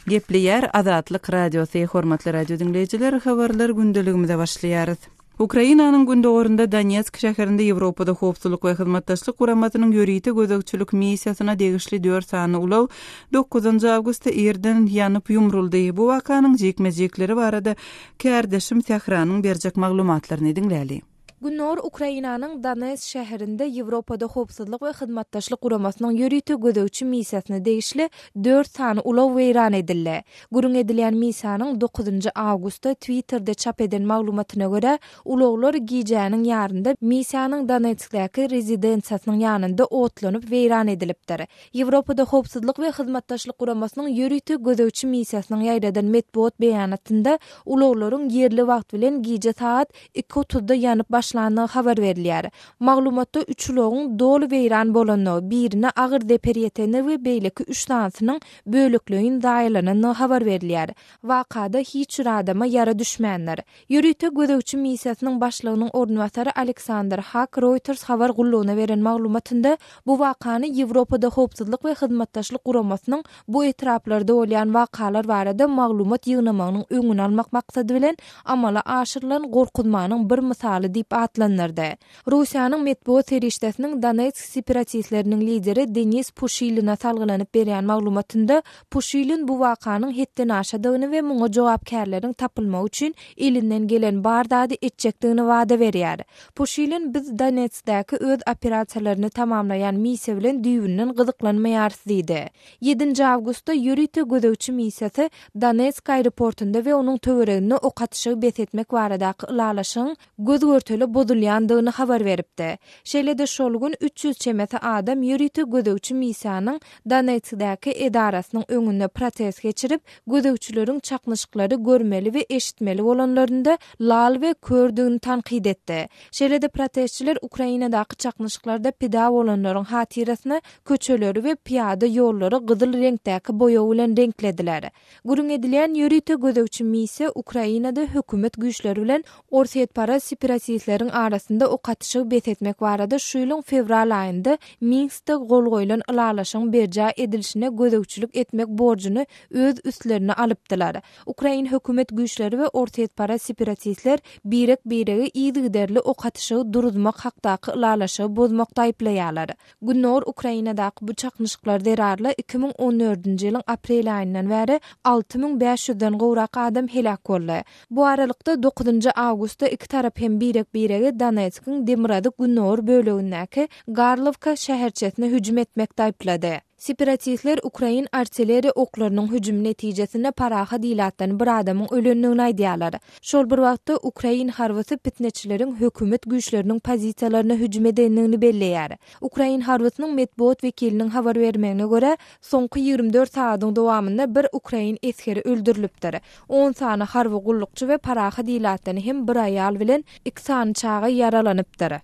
Gepleýär Azatlyk Radiosy, Hormatly radio diňleýjiler, habarlar gündeligimize başlaýarys. Ukrainanyň gündogarynda Donetsk şäherinde Ýewropada Howpsuzlyk we Hyzmatdaşlyk Guramasynyň ýörite gözegçilik missiýasyna degişli dört sany ulag dokuzynjy awgustda irden ýanyp ýumruldy. Bu wakanyň jikme-jikleri barada kärdeşim Sähranyň berjek maglumatlaryny diňläli. Gündogar Ukrainanyň Donetsk şäherinde Ýewropada Howpsuzlyk we Hyzmatdaşlyk Guramasynyň ýörite gözegçi missiýasyna degişli dört sany ulag weýran edildi. Gürrüň edilýän missiýanyň dokuzynjy awgustda Twitterde çap eden maglumatyna görä, ulaglar gijäniň ýarynda missiýanyň Donetskdäki rezidensiýasynyň ýanynda otlanyp weýran edilipdir. Ýewropada Howpsuzlyk we Hyzmatdaşlyk Guramasynyň ýörite gözegçi missiýasynyň ýaýradan metbugat beýanatynda ulaglaryň ýerli wagt bilen gije sagat iki otuzda ýanyp başlandygy habar berilýär. Maglumatda üç ulagyň doly weýran bolandygy, birine agyr zeper ýetendigi we beýleki üç sanysynyň bölekleýin zaýalanandygy habar berilýär. Wakada hiç bir adama ýara düşmändir. Ýörite gözegçi missiýasynyň başlygynyň orunbasary Aleksandr Hak Reuters habar gullugyna beren maglumatynda bu wakany Ýewropada Howpsuzlyk we Hyzmatdaşlyk Guramasynyň bu etraplarda bolýan wakalar barada maglumat ýygnamagynyň öňüni almak maksady bilen amala aşyrylan gorkuzmanyň bir mysaly diýip atlandyrdy. Russiýanyň metbugat serişdesiniň Donetsk separatistleriniň lideri Denis Puşiline salgylanyp berýän maglumatynda, Puşilin bu wakanyň hetdenaşadygyny we muňa jogapkärleriň tapylmagy üçin elinden gelen bar zady etjekdigini wada berýär. Puşilin biz Donetskdäki öz operasiýalaryny tamamlaýan missiýa bilen düýbünden gyzyklanmaýarys diýdi. Ýedinji awgustda ýörite gözegçi missiýasy Donetsk aeroportunda we onuň töwereginde ok atyşygy bes etmek baradaky ylalaşygyň göz-görtele bozulýandygyny habar beripdi. Şeýle-de şol gün 300 çemesi adam ýörite gözegçi missiýanyň Donetskdäki edarasynyň öňünde protest geçirip, gözegçileriň çaknyşyklary görmeli we eşitmeli bolanlarynda lal we kördügini tankyt etdi. Şeýle-de protestçiler Ukrainadaky çaknyşyklarda pida bolanlaryň hatyrasyna köçeleri we pyýada ýollary gyzyl reňkdäki boýag bilen reňklediler. Gürrüň edilýän ýörite gözegçi missiýa Ukrainada hökümet güýçleri bilen orsýetparaz separatistleriň arasynda ok atyşygy bes etmek barada şu ýylyň fewral aýynda Minskde gol goýlan ylalaşygyň berjaý edilişine gözegçilik etmek borjuny öz üstlerine alypdylar. Ukrain hökümet güýçleri we orsýetparaz separatistler birek-biregi yzygiderli ok atyşygy duruzmak hakdaky ylalaşygy bozmakda aýyplaýarlar. Gündogar Ukrainadaky bu çaknyşyklar zerarly 2014-nji ýylyň aprel aýyndan bäri 6500 den gowrak adam heläk boldy. Bu aralykda, dokuzynjy awgustda iki tarap hem birek-biregi Donetskiň demirgazyk-gündogar bölegindäki Garlowka şäherçesine hüjüm etmekde aýyplady. Separatistler ukrain artilleriýa oklarynyň hüjümi netijesinde parahat ilatdan bir adamyň ölendigini aýdýarlar. Şol bir wagtda, ukrain harbysy pitneçileriň hökümet güýçleriniň pozisiýalaryna hüjüm edendigini belleýär. Ukrain harbysynyň metbugat wekiliniň habar bermegine görä, soňky 24 sagadyň dowamynda bir ukrain esgeri öldürilipdir. On sany harby gullukçy we parahat ilatdan hem bir aýal bilen iki sany çaga ýaralanypdyr.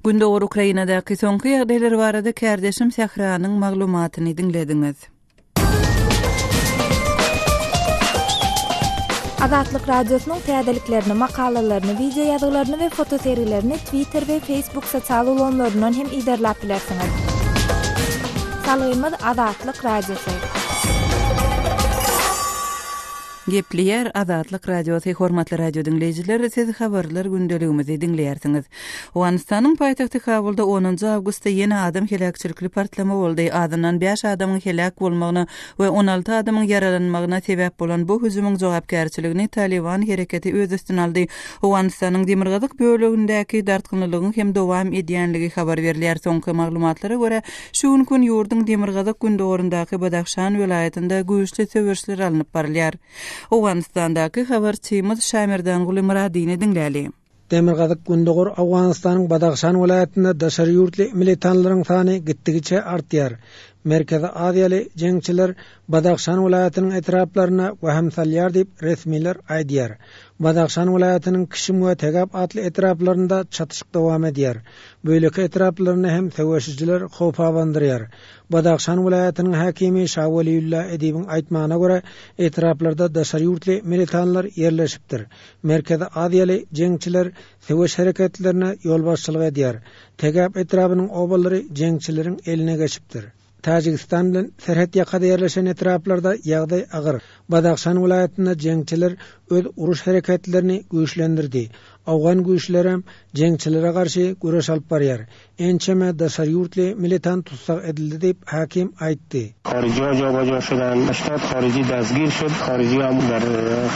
Gündogar Ukrainadaky soňky ýagdaýlar barada kärdeşim Sähranyň maglumatyny diňlediňiz. Azatlyk Radiosynyň täzeliklerini, makalalaryny, wideo ýazgylaryny we fotosergilerini Twitter we Facebook sosial ulgamlaryndan hem yzarlap bilersiňiz. Salgymyz Azatlyk Radiosy. Gepleýär Azatlyk Radiosy Hormatly radio diňleýjiler, siz habarlar gündeligimizi diňleýärsiňiz. Owganystanyň paýtagty Kabulda onunjy awgustda ýene adam heläkçilikli partlama boldy. Azyndan bäş adamyň heläk bolmagyna we 16 adamyň ýaralanmagyna sebäp bolan bu hüjümiň jogapkärçiligini Talyban hereketi öz üstüne aldy. Owganystanyň demirgazyk bölegindäki dartgynlylygyň hem dowam edýänligi habar berilýär. Soňky maglumatlara görä, Şu günki gün ýurduň demirgazyk-gündogaryndaky Badahşan welaýatynda güýçli söweşler alnyp barylýar. Owganystandaky habarçymyz Şamerdanguly Myradyny diňläli. Demirgazyk-gündogar Owganystanyň Badahşan welaýatynda daşary ýurtly militanlaryň sany gitdigiçe artýar. Merkezi aziýaly jeňçiler Badahşan welaýatynyň etraplaryna wehim salýar diýip, resmiler aýdýar. Badahşan welaýatynyň Kişim we Tegap atly etraplarynda çatyşyk dowam edýär. Beýleki etraplarynda hem söweşijiler howp abandyrýar. Badahşan welaýatynyň häkimi Şaweliulla Edibiň aýtmagyna görä, etraplarda daşary ýurtly militanlar ýerleşipdir. Merkezi aziýaly jeňçiler söweş hereketlerine ýolbaşçylyk edýär. Tegap etrabynyň obalary jeňçileriň eline geçipdir. Täjigistan bilen serhet ýakada ýerleşen etraplarda ýagdaý agyr. Badahşan welaýatynda jeňçiler öz uruş hereketlerini güýçlendirdi. Owgan güýçlerem jeňçilere garşy göreş alyp barýar. Ençeme daşary ýurtly militant tussag edildi diýip, häkim aýtdy. Haryjyha jaba-ja şudan, 80 haryjy destgir şud, haryjy hem der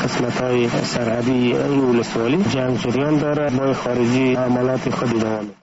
kysmathaý serhedi in uluswali jang jeryan dare, bay haryjy amalaty hud idama mide.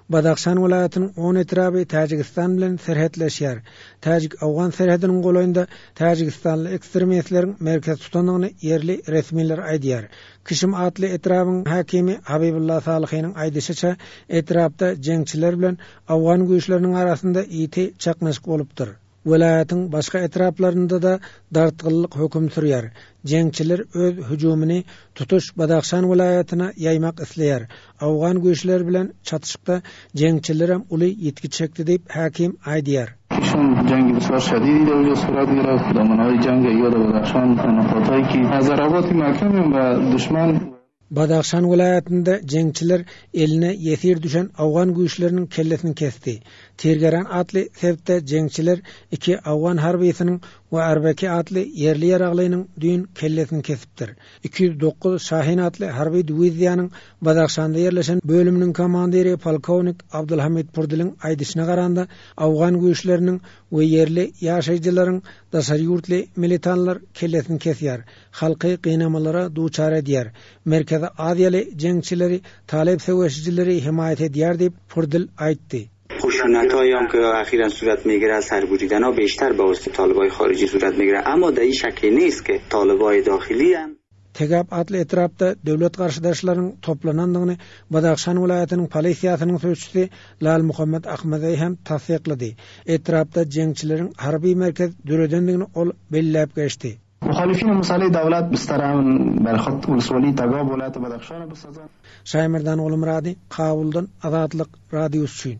Badahşan welaýatynyň on etraby Täjigistan bilen serhetleşýär. Täjik-owgan serhediniň golaýynda täjigistanly ekstremistleriň merkez tutandygyny ýerli resmiler aýdýar. Kişim atly etrabyň häkimi Habibulla Salyhynyň aýdyşyça, etrapda jeňçiler bilen owgan güýçleriniň arasynda ýiti çaknyşyk bolupdyr. Welaýatyň başga etraplarynda-da dartgynlyk höküm sürýär. Jeňçiler öz hüjümini tutuş Badahşan welaýatyna ýaýmak isleýär. Owgan güýçleri bilen çatyşykda jeňçilerem uly ýitgi çekdi diýip, häkim aýdýar. Kişim jengi bisýar şedidi der uja surat gireft, damanhaýi jeng eýýad Badahşan noqothaýi ki zarabati mahkam we duşman. Badahşan welaýatynda jeňçiler eline ýesir düşen owgan güýçleriniň kellesini kesdi. Tirgeran atly sebitde jeňçiler iki owgan harbysynyň we Arbeki atly ýerli ýaraglynyň düýn kellesini kesipdir. 209 Şahin atly harby diwiziýanyň Badahşanda ýerleşen bölüminiň komandiri polkownik Abdulhamid Purdiliň aýdyşyna garanda, owgan güýçleriniň we ýerli ýaşaýjylaryň daşary ýurtly militanlar kellesini kesýär. Halky gynamalara duçar edýär. Merkezi Aziýaly jeňçileri talyp söweşijileri hemaýat edýär diýip, Purdil aýtdy. Huşunathayi ham ke akhiran surat migire serburidana bişter be wasite talibayi harici surat migire amma de i şekli nist ke talibayi dahili ham. Tegap atly etrapda döwlet garşydaşlarynyň toplanandygyny Badahşan welaýatynyň polisiýasynyň sözçüsi Lal Muhammet Ahmadaý hem tassyklady. Etrapda jeňçileriň harby merkez döredendigini ol belläp geçdi. Muhalifin musalih dawlat bistaran ber hut uluswali Tagab welaýaty Badahşana bisazan. Şaýmerdan Gulmyrady, Kabuldan, Azatlyk Radiosy üçin.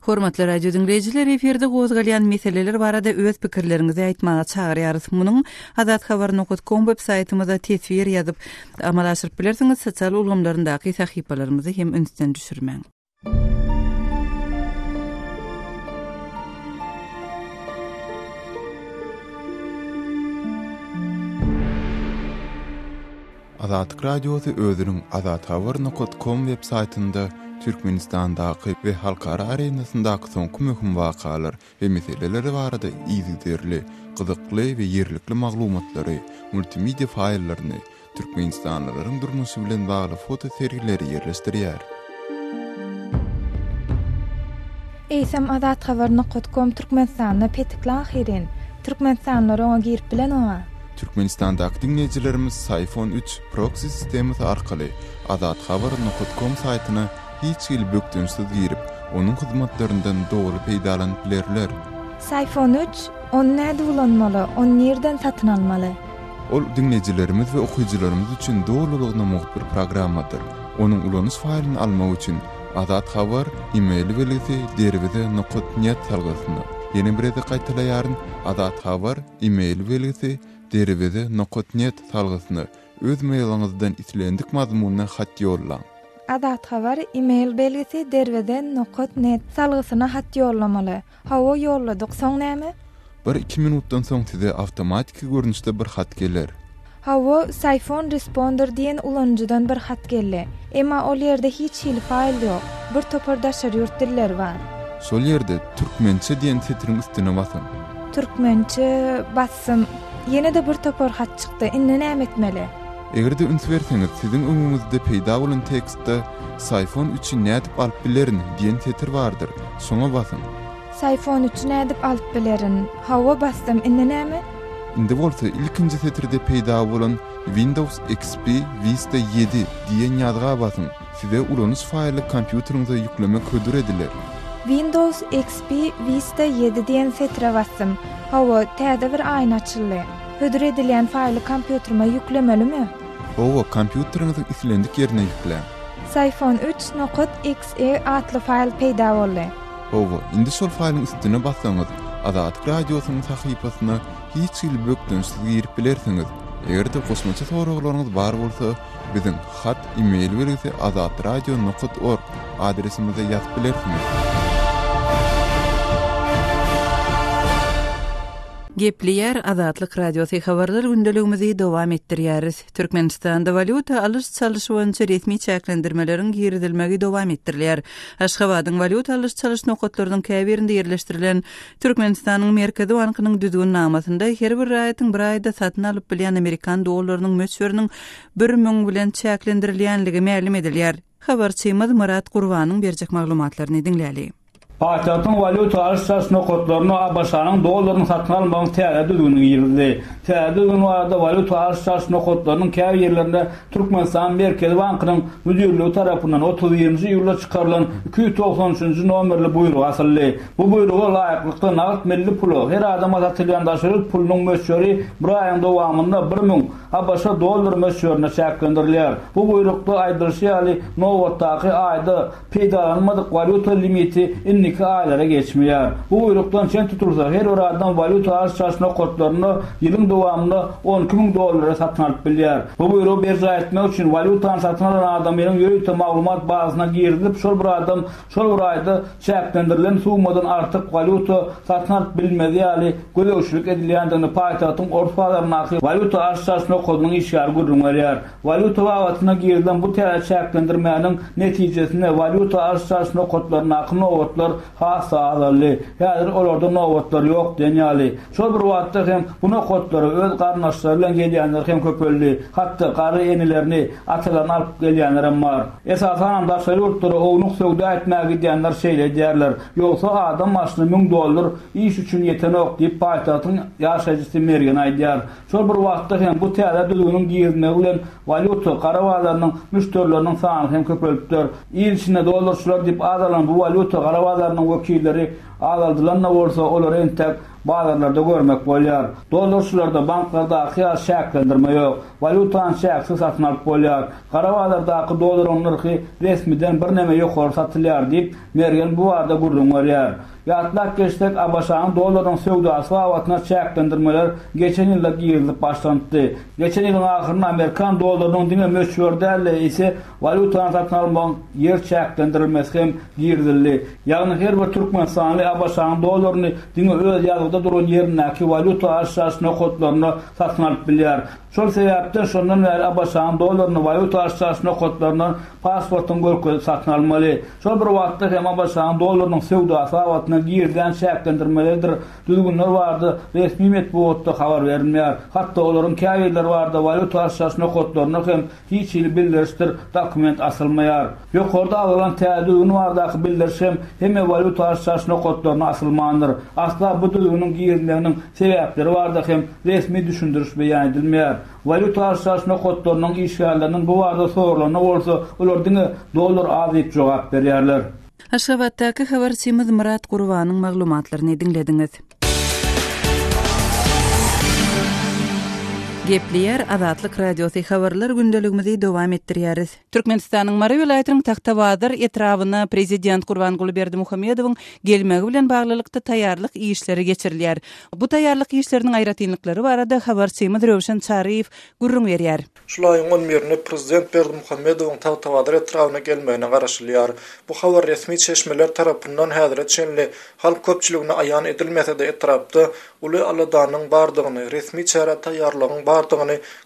Hormatly radio diňleýjiler, efirde gozgalýan meseleler barada öz pikirleriňizi aýtmaga çagyrýarys. Munuň azathabar nokat kom web saýtymyza teswir ýazyp, amala aşyryp bilersiňiz, sosial ulgamlaryndaky sahypalarymyzy hem ünsden düşürmäň. Azatlyk Radiosy özüniň azathabar nokat kom web saýtynda Türkmenistandaky we halkara arenasyndaky soňky möhüm wakalar we meseleler barada yzygiderli, gyzykly we ýerlikli maglumatlary, multimedia faýllaryny, Türkmenistanlylaryň durmuşy bilen bagly foto sergileri ýerleşdirýär. Eýsem Azathabar nokat kom Türkmenistanda petikli ahyryn. Türkmenistanlylar oňa girip bilenoga. Türkmenistandaky diňleýjilerimiz Syfon üç proksi sistemasy arkaly Azathabar nokat kom saýtyna hiç hili bökdençsiz girip, onuň hyzmatlaryndan doly peýdalanyp bilerler. Syfon üç, ony nädip ulanmaly, ony nirden satyn almaly? Ol diňleýjilerimiz we okyjylarymyz üçin dolulygyna mugt bir programmadyr. Onuň ulanyş faýlyny almak üçin Azat Habar e-mail belgisi derweze nokat net salgysyna, ýene bir gezek gaýtalaýaryn, Azat Habar e-mail belgisi derweze nokat net salgysyna öz mailiňizden islendik mazmunda hat ýollaň. Azat Habar e-mail belgisi derweze nokat net salgysyna hat ýollamaly. Hawa ýolladyk, soň näme? Bir-iki minutdan soň size awtomatiki görnüşde bir hat geler. Hawa, Syphon Responder diýen ulanyjydan bir hat geldi. Emma ol ýerde hiç hili faýl ýok. Bir topar daşary ýurt dilleri bar. Şol ýerde Türkmençe diýen setiriň üstüne basyň. Türkmençe basdym. Ýene-de bir topar hat çykdy. Indi näme etmeli? Eger-de üns berseňiz, siziň öňüňizde peýda bolan tekstde Syphon üçi nädip alyp bilerin diýen setir bardyr. Şoňa basyň. Syphon üçi nädip alyp bilerin? Hawa, basdym. Indi näme? Indi bolsa ilkinji setirde peýda bolan Windows XP Vista ýedi diýen ýazga basyň. Size ulanyş faýly kompýuteriňize ýüklemek hödür ediler. Windows XP Vista ýedi diýen setire basdym. Hawa, täze bir aýna açyldy. Hödür edilýän faýly kompýuterime ýüklemelimi? Hawa, kompýuteriňiziň islendik ýerine ýükläň. Syphon üç nokat XE atly faýl peýda boldy. Hawa, indi şol faýlyň üstüne bassaňyz, Azatlyk Radiosynyň sahypasyna hiç hili bökdençsiz girip bilersiňiz. Eger-de goşmaça soraglaryňyz bar bolsa, biziň hat e-mail belgisi azatradio nokat org adresimize ýazyp bilersiňiz. Gepleýär Azatlyk Radiosy Habarlar gündeligimizi dowam etdirýäris. Türkmenistanda walýuta alyş-çalyş boýunça resmi çäklendirmeleriň girizilmegi dowam etdirilýär. Aşgabadyň walýuta alyş-çalyş nokatlarynyň käbirinde ýerleşdirilen Türkmenistanyň Merkezi bankynyň düzgünnamasynda her bir raýatyň bir aýda satyn alyp bilýän amerikan dollarynyň möçberiniň 1000 bilen çäklendirilýänligi mälim edilýär. Habarçymyz Myrat Gurbanyň berjek maglumatlaryny diňläli. Paýtagtyň walýuta alyş-çalyş nokatlarynda ABŞ-nyň dollaryny satyn almagyň täze düzgüni girizildi. Täze düzgün barada walýuta alyş-çalyş nokatlarynyň käbirlerinde Türkmenistanyň Merkezi bankynyň müdirligi tarapyndan 31-nji iýulda çykarylan 293-nji nomerli buýruk asyldy. Bu buýruga laýyklykda nagt milli pula her adama satylýan daşary ýurt pulunyň möçberi bir aýyň dowamynda 1000 ABŞ dollary möçberinde çäklendirilýär. Bu buýrukda aýdylyşy ýaly, nobatdaky aýda Peýdalanylmadyk walýuta limiti indiki aýlara geçmeýär. Bu buýrukdan çen tutulsa, her bir adam walýuta alyş-çalyş nokatlarynda ýylyň dowamynda 12 müň dollara satyn alyp bilýär. Bu buýrugy berjaý etmek üçin walýutany satyn alan adamynyň ýörite maglumat bazasyna girizilip, şol bir adam şol bir aýda çäklendirilen summadan artyk walýuta satyn alyp bilmezi ýaly gözegçilik edilýändigini paýtagtyň Ors bazaryndaky walýuta alyş-çalyş nokadynyň işgäri gürrüň berýär. Walýuta babatynda girizilen bu täze çäklendirmäniň netijesinde walýuta alyş-çalyş nokatlaryndaky nobatlar has-da azaldy. Häzir olarda nobatlar ýok diýen ýaly. Şol bir wagtda hem bu nokatlara öz garyndaşlary bilen gelýänler hem köpeldi. Hatda garry enelerini, atalaryny alyp gelýänlerem bar. Esasanam daşary ýurtlara ownuk söwda etmäge gidýänler şeýle edýärler. Ýogsa adam başyna müň dollar iş üçin ýetenok diýip paýtagtyň ýaşaýjysy Mergen aýdýar. Şol bir wagtda hem bu täze düzgüniň girizilmegi bilen walýuta gara bazarynyň müşderileriniň sany hem köpelipdir. Il içinde dollarçylar diýip at alan bu walýuta gara bazarynyň wekilleri azaldylan-da bolsa, olary entek bazarlarda görmek bolýar. Dollarçylarda banklardaky ýaly çäklendirme ýok. Walýutany çäksiz satyn alyp bolýar. Gara bazardaky dollaryň nyrhy resmiden birneme ýokary satylýar diýip, Mergen bu barada gürrüň berýär. Ýatlap geçsek, ABŞ-nyň dollarynyň söwdasy babatynda çäklendirmeler geçen ýylda girizilip başlanypdy. Geçen ýylyň ahyrynda amerikan dollarynyň diňe möçberi däl-de, eýse, walýutany satyn almagyň ýer çäklendirilmesi hem girizildi. Ýagny her bir türkmenistanly ABŞ-nyň dollaryny diňe öz ýazgyda duran ýerindäki walýuta alyş-çalyş nokatlarynda satyn alyp bilýär. Şol sebäpden şondan bäri ABŞ-nyň dollaryny walýuta alyş-çalyş nokatlaryndan pasportyňy görkezip satyn almaly. Şol bir wagtda hem ABŞ-nyň dollarynyň söwdasy babatynda girizilen çäklendirmeleridir düzgünler barada resmi metbugatda habar berilmeýär. Hatda olaryň käbirleri barada walýuta alyş-çalyş nokatlarynda hem hiç hili bildirişdir dokument asylmaýar. Ýokarda agzalan täze düzgün baradaky bildiriş hem hemme walýuta alyş-çalyş nokatlarynda asylmandyr. Asla bu düzgüniň girizilmeginiň sebäpleri barada hem resmi düşündiriş beýan edilmeýär. Walýuta alyş-çalyş nokatlarynyň işgärlerinden bu barada soralanda bolsa, olar diňe dollar az diýip jogap berýärler. Aşgabatdaky habarçymyz Myrat Gurbanyň maglumatlaryny diňlediňiz. Gepleýär Azatlyk Radiosy habarlar gündeligimizi dowam etdirýäris. Türkmenistanyň Mary welaýatynyň Tagtabazar etrabyna prezident Gurbanguly Berdimuhamedowyň gelmegi bilen baglylykda taýýarlyk işleri geçirilýär. Bu taýýarlyk işleriniň aýratynlyklary barada habarçymyz Röwşen Çaryýew gürrüň berýär. Şul aýyň on birinde prezident Berdimuhamedowyň Tagtabazar etrabyna gelmegine garaşylýar. Bu habar resmi çeşmeler tarapyndan häzire çenli halk köpçüligine aýan edilmese-de etrapda uly aladanyň bardygyny, resmi çärä taýýarlygyň bardygyny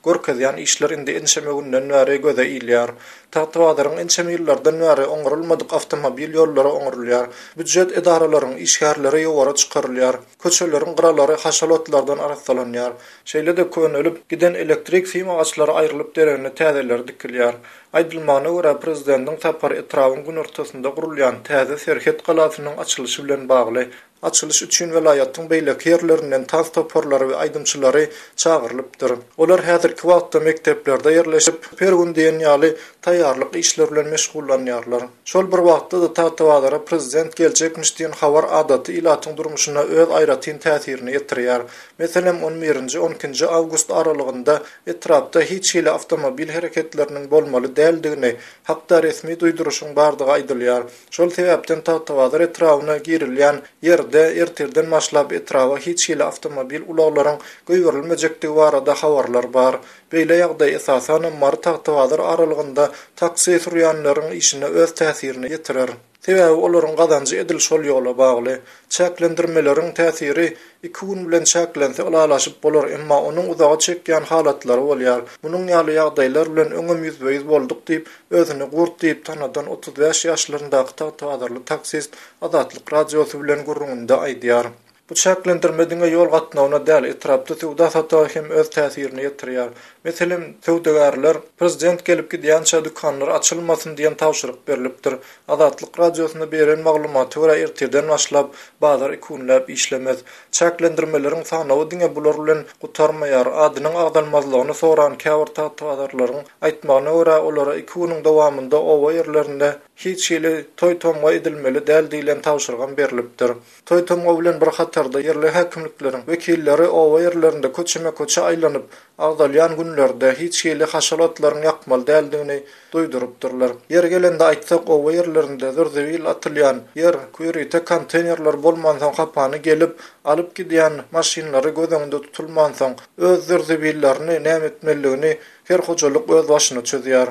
görkezýän işler indi ençeme günden bäri göze ilýär. Tagtabazaryň ençeme ýyllardan bäri oňarylmadyk awtomobil ýollary oňarylýar. Býujet edaralaryň işgärleri ýowara çykarylýar. Köçeleriň gyralary haşal otlardan arassalanýar. Şeýle-de könelip giden elektrik sim agaçlary aýrylyp deregine täzeleri dikilýär. Aýdylmagyna görä, prezidentiň sapary etrabyň günortasynda gurulýan täze serhet galasynyň açylyşy bilen bagly. Açylyş üçin welaýatyň beýleki ýerlerinden tans toparlary we aýdymçylary çagyrylypdyr. Olar häzirki wagtda mekdeplerde ýerleşip, her gün diýen ýaly taýýarlyk işleri bilen meşgullanýarlar. Şol bir wagtda-da Tagtabazara prezident geljekmiş diýen habar adaty ilatyň durmuşyna öz aýratyn täsirini ýetirýär. Meselem, on birinji, on ikinji awgust aralygynda etrapda hiç hili awtomobil hereketleriniň bolmaly däldigini hakda resmi duýduryşyň bardygy aýdylýar. Şol sebäpden Tagtabazar etrabyna girilýän ýerde ertirden başlap etraba hiç hili awtomobil ulaglaryň goýberilmejekdigi barada habarlar bar. Beýle ýagdaý esasanam Mary-Tagtabazar aralygynda taksi sürýänleriň işine öz täsirini ýetirer. Sebäbi olaryň gazanjy edil şol ýola bagly. Çäklendirmeleriň täsiri iki gün bilen çäklense ylalaşyp bolar, emma onuň uzaga çekýän halatlary bolýar. Munuň ýaly ýagdaýlar bilen öňem ýüzbe-ýüz bolduk diýip, özüni Gurt diýip tanadan 35 ýaşlaryndaky tagtabazarly taksist Azatlyk Radiosy bilen gürrüňinde aýdýar. Bu çäklendirme diňe ýol gatnawyna däl, etrapda söwda-satyga hem öz täsirini ýetirýär. Meselem, söwdagärler, Prezident gelip gidýänçä dükanlar açylmasyn diýen tabşyryk berlipdir. Azatlyk Radiosyna beren maglumata görä, ertirden başlap, bazar iki günläp işlemez. Çäklendirmeleriň sanawy diňe bular bilen gutarmaýar. Adynyň agzalmazlygyny soran käbir tagtabazarlaryň aýtmagyna görä, olara iki günüň dowamynda oba ýerlerinde hiç hili toý-tomga edilmeli däl diýlen tabşyrygam berlipdir. Toý-tomga bilen bir hatarda ýerli häkimlikleriň wekilleri oba ýerlerinde köçeme-köçe aýlanyp, agzalýan günlerde hiç hili haşal otlaryň ýakmaly däldigini duýdurypdyrlar. Ýeri gelende aýtsak, oba ýerlerinde zir-zibil atylýan ýer, ýörite konteýnerler bolmansoň hapany gelip, alyp gidýän maşynlary göz öňünde tutulmansoň, öz zir-zibillerini näme etmelidigini her hojalyk öz başyna çözýär.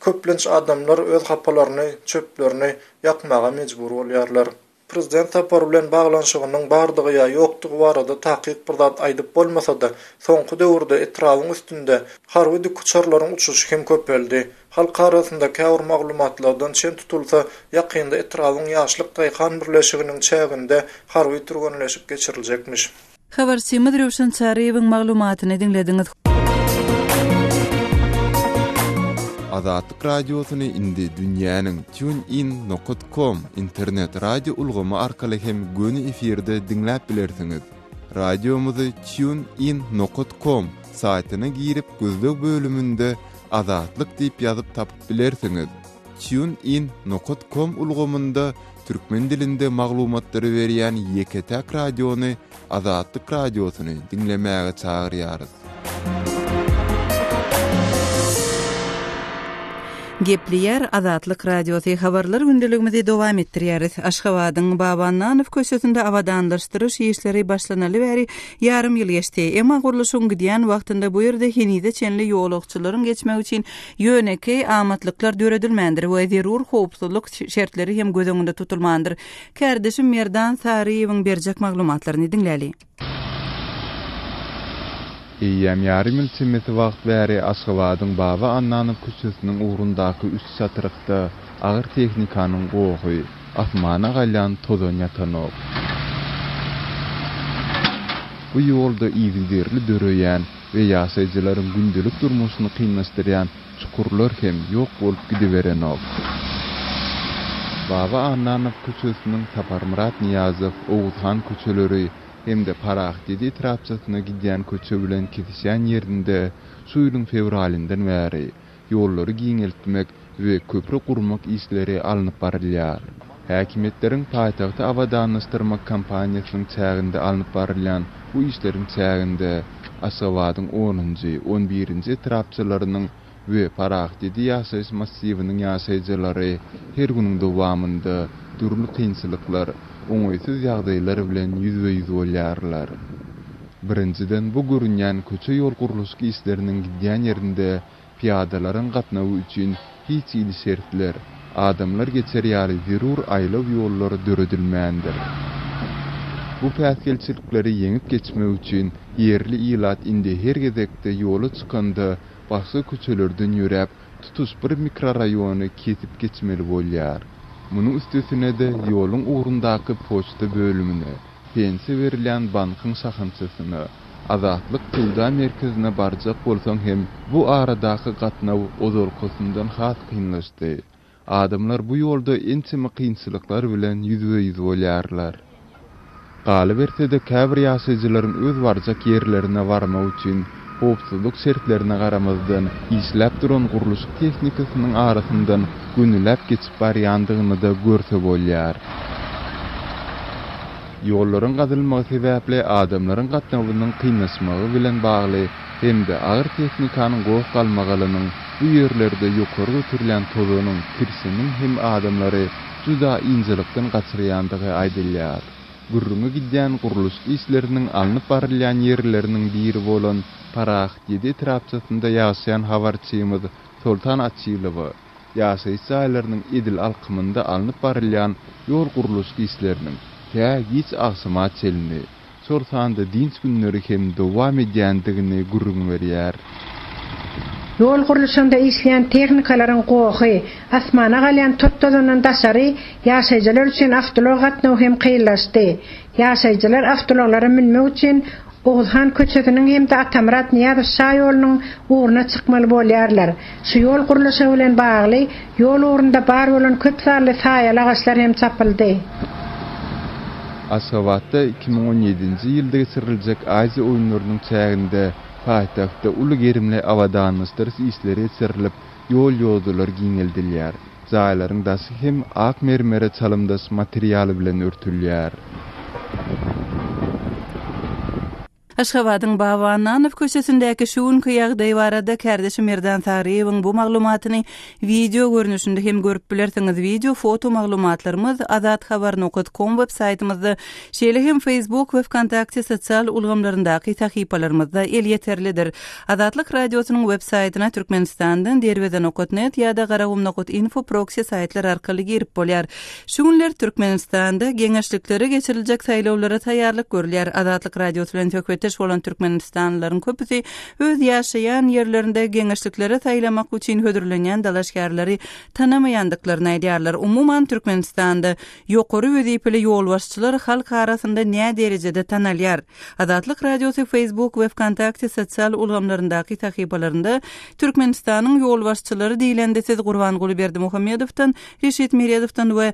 Köplenç adamlar öz hapalaryny, çöplerini ýakmaga mejbur bolýarlar. Prezident sapary bilen baglanyşygynyň bardygy ýa ýokdugy barada takyk bir zat aýdyp bolmasa-da, soňky döwürde etrabyň üstünde harby dikuçarlaryň uçuşy hem köpeldi. Halk arasynda käbir maglumatlardan çen tutulsa, ýakynda etrabyň Ýaşlyk daýhan birleşiginiň çäginde harby türgenleşik geçiriljekmiş. Habarçymyz Röwşen Çaryýewiň maglumatyny diňlediňiz. Azatlyk Radiosyny indi dünýäniň TuneIn nokat com internet radio ulgamy arkaly hem göni efirde diňläp bilersiňiz. Radiomyzy TuneIn nokat com saýtyna girip gözleg bölüminde Azatlyk diýip ýazyp tapyp bilersiňiz. TuneIn nokat com ulgamynda türkmen dilinde maglumatlary berýän ýeke-täk radiony Azatlyk Radiosyny diňlemäge çagyrýarys. Gepleýär Azatlyk Radiosy habarlar gündeligimizi dowam etdirýäris. Aşgabadyň Baba Annanow köçesinde abadanlaşdyryş işleri başlanaly bäri ýarym ýyl geçdi. Emma gurluşygyň gidýän wagtynda bu ýerde henize çenli ýolagçylaryň geçmegi üçin Ýönekeý amatlyklar döredilmändir we zerur howpsuzlyk şertleri hem göz öňünde tutulmandyr. Kärdeşim Merdan Saryýewiň berjek maglumatlaryny diňläli. Eýýäm ýarym ýyl çemesi wagt bäri Aşgabadyň Baba Annanow köçesiniň ugrundaky üç çatrykda agyr tehnikanyň gohy, asmana galýan tozan ýatanok. Bu ýolda yzygiderli döreýän we ýaşaýjylaryň gündelik durmuşyny kynlaşdyrýan çukurlar hem ýok bolup gidiberenok. Baba Annanow köçesiniň Saparmyrat Nyýazow, Oguzhan köçeleri hem-de Parahatýedi etrapçasyna gidýän köçe bilen kesişýän ýerinde şu ýylyň fewralyndan bäri ýollary giňeltmek we köpri gurmak işleri alnyp barylýar. Häkimiýetleriň paýtagty abadanlaşdyrmak kampaniýasynyň çäginde alnyp barylýan bu işleriň çäginde Aşgabadyň onunjy, on birinji etrapçalarynyň we Parahatýedi ýaşaýyş massiwiniň ýaşaýjylary her günüň dowamynda dürli kynçylyklar, oňaýsyz ýagdaýlar bilen ýüzbe-ýüz bolýarlar. Birinjiden, bu görünýän köçe-ýol gurluşyk işleriniň gidýän ýerinde Pyýadalaryň gatnawy üçin hiç hili şertler, adamlar geçer ýaly zerur aýlaw ýollar döredilmändir. Bu päsgelçilikleri ýeňip geçmek üçin ýerli ilat indi her gezekde ýola çykanda başga köçelerden ýöräp, tutuş bir mikroraýony kesip geçmeli bolýar. Munuň üstesine-de ýoluň ugrundaky poçta bölümine, Pensiýa berilýän bankyň şahamçasyna, Azatlyk söwda merkezine barjak bolsaň hem bu aradaky gatnaw ozalkysyndan has kynlaşdy. Adamlar bu ýolda ençeme kynçylyklar bilen ýüzbe-ýüz bolýarlar. Galyberse-de käbir ýaşaýjylaryň öz barjak ýerlerine barmak üçin howpsuzlyk şertlerine garamazdan işläp duran gurluşyk tehnikasynyň arasyndan gönüläp geçip barýandygyny-da görse bolýar. Ýollaryň gazylmagy sebäpli adamlaryň gatnawynyň kynlaşmagy bilen bagly hem-de agyr tehnikanyň goh-galmagalynyň bu ýerlerde ýokary göterilýän tozanyň, kirşeniň hem adamlary juda ynjalykdan gaçyrýandygy aýdylýar. Gürrüňi gidýän gurluşyk işleriniň alnyp barylýan ýerleriniň biri bolan Parahat ýedi etrapçasynda ýaşaýan habarçymyz Soltan Açylowa. ýaşaýyş jaýlarynyň edil alkymynda alnyp barylýan ýol gurluşyk işleriniň tä giç agşama çenli, şol sanda dynç günleri hem dowam edýändigini gürrüň berýär. Ýol gurluşygynda işleýän tehnikalaryň gohy, asmana galýan tot-tozandan daşary, ýaşaýjylar üçin awtoulag gatnawy hem kynlaşdy. Ýaşaýjylar awtoulaglara münmek üçin Oguzhan köçesiniň hem-de Atamyrat Nyýazow şaýolunyň ugruna çykmaly bolýarlar. Şu ýol gurluşygy bilen bagly ýol ugrunda bar bolan köp sanly saýaly agaçlar hem çapyldy. Aşgabatda 2017-nji ýylda geçiriljek Aziýa oýunlarynyň çäginde paýtagtda uly gerimli abadanlaşdyryş işleri geçirilip, ýol-ýodalar giňeldilýär. Jaýlaryň daşy hem ak mermere çalymdaş material bilen örtülýär. Aşgabadyň Baba Annanow köçesindäki şu günki ýagdaý barada kärdeşim Merdan Saryýewiň bu maglumatyny wideo görnüşinde hem görüp bilersiňiz. Wideo, foto maglumatlarymyz azathabar nokat kom web saýtymyzda, şeýle hem Facebook we Wkontakte sosial ulgamlaryndaky sahypalarymyzda elýeterlidir. Azatlyk Radiosynyň web saýtyna Türkmenistandan Derweze nokat net ýa-da Garagum nokat info proksi saýtlar arkaly girip bolýar. Şu günler Türkmenistanda geňeşliklere geçiriljek saýlawlara taýýarlyk görülýär. Azatlyk Radiosy bilen söhbetdeş bolan türkmenistanlylaryň köpüsi öz ýaşaýan ýerlerinde geňeşliklere saýlamak üçin hödürlenýän dalaşgärleri tanamaýandyklaryny aýdýarlar. Umuman, Türkmenistanda ýokary wezipeli ýolbaşçylar halk arasynda näderejede tanalýar? Azatlyk Radiosy Facebook we Wkontakte sosial ulgamlaryndaky sahypalarynda Türkmenistanyň ýolbaşçylary diýlende siz Gurbanguly Berdimuhamedowdan, Reşit Meredowdan we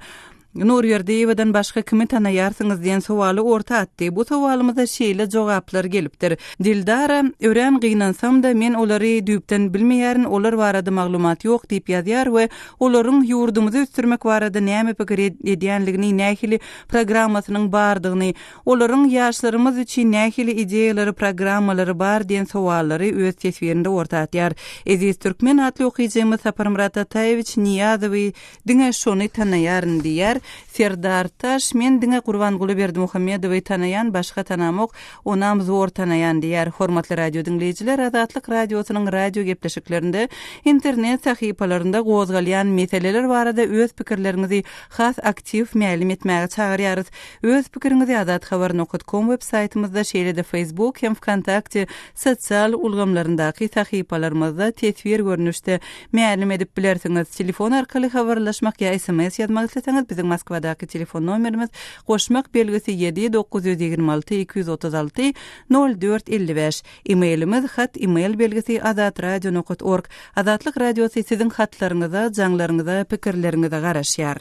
Nurberdiýewadan başga kimi tanaýarsyňyz diýen sowaly orta atdy. Bu sowalymyza şeýle jogaplar gelipdir. Dildara, Örän gynansam-da, men olary düýpden bilmeýärin, olar barada maglumat ýok diýip ýazýar we olaryň ýurdumyzy ösdürmek barada näme pikir edýänligini, nähili programmasynyň bardygyny, Olaryň ýaşlarymyz üçin nähili ideýalary, programmalary bar diýen sowallary öz teswirinde orta atýar. Eziz Türkmen atly okyjymyz Saparmyrat Ataýewiç Nyýazowy diňe şony tanaýaryn diýýär. Serdar Taş men diňe Gurbanguly Berdimuhamedowy tanaýan başga tanamok, onam zor tanaýan diýýär. Hormatly radio diňleýjiler Azatlyk Radiosynyň radio gepleşiklerinde, internet sahypalarynda gozgalýan meseleler barada öz pikirleriňizi has aktiw mälim etmäge çagyrýarys. Öz pikiriňizi azathabar nokat kom web saýtymyzda, şeýle-de Facebook hem Wkontakte sosial ulgamlaryndaky sahypalarymyzda teswir görnüşde mälim edip bilersiňiz. Telefon arkaly habarlaşmak ýa sms ýazmak isleseňiz biziň Moskwadaky telefon nomerimiz goşmak belgisi ýedi 926 236 04 55. E-mailimiz hat email belgisi azatradio nokat org. Azatlyk Radiosy siziň hatlaryňyza, jaňlaryňyza, pikirleriňize garaşýar.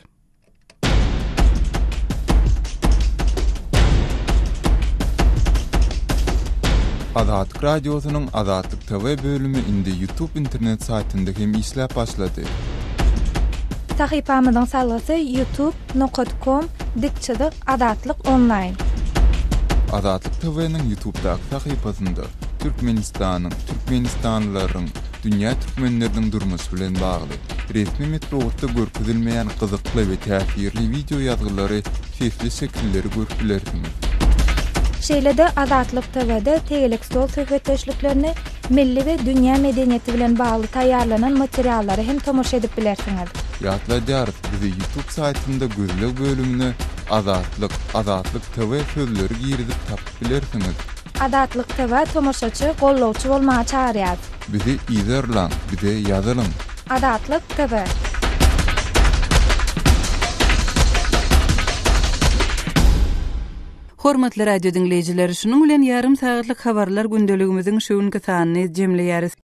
Azatlyk Radiosynyň Azatlyk TV bölümi indi YouTube internet saýtynda hem işläp başlady. Sahypamyzyň salgysy youtube nokat kom dik çyzyk azatlyk onlaýn. Azatlyk TV-niň YouTubedaky sahypasynda Türkmenistanyň, türkmenistanlylaryň, dünýä türkmenleriniň durmuşy bilen bagly, resmi metbugatda görkezilmeýän gyzykly we täsirli wideo ýazgylary, sesli şekilleri görüp bilersiňiz. Şeýle-de Azatlyk TW-de tegelek stol söhbetdeşliklerini, milli we dünýä medeniýeti bilen bagly taýýarlanan materiallara hem tomaşa edip bilersiňiz. Ýatladýarys, bizi YouTube saýtynda gözleg bölümine Azatlyk, Azatlyk TV sözleri girizip tapyp bilersiňiz. Azatlyk TV tomaşaçy, gollawçy bolmaga çagyrýar. Bizi yzarlaň, bize ýazylyň! Azatlyk TV. Hormatly radio diňleýjiler, şunuň bilen ýarym sagatlyk habarlar gündeligimiziň şu günki sanyny jemleýäris.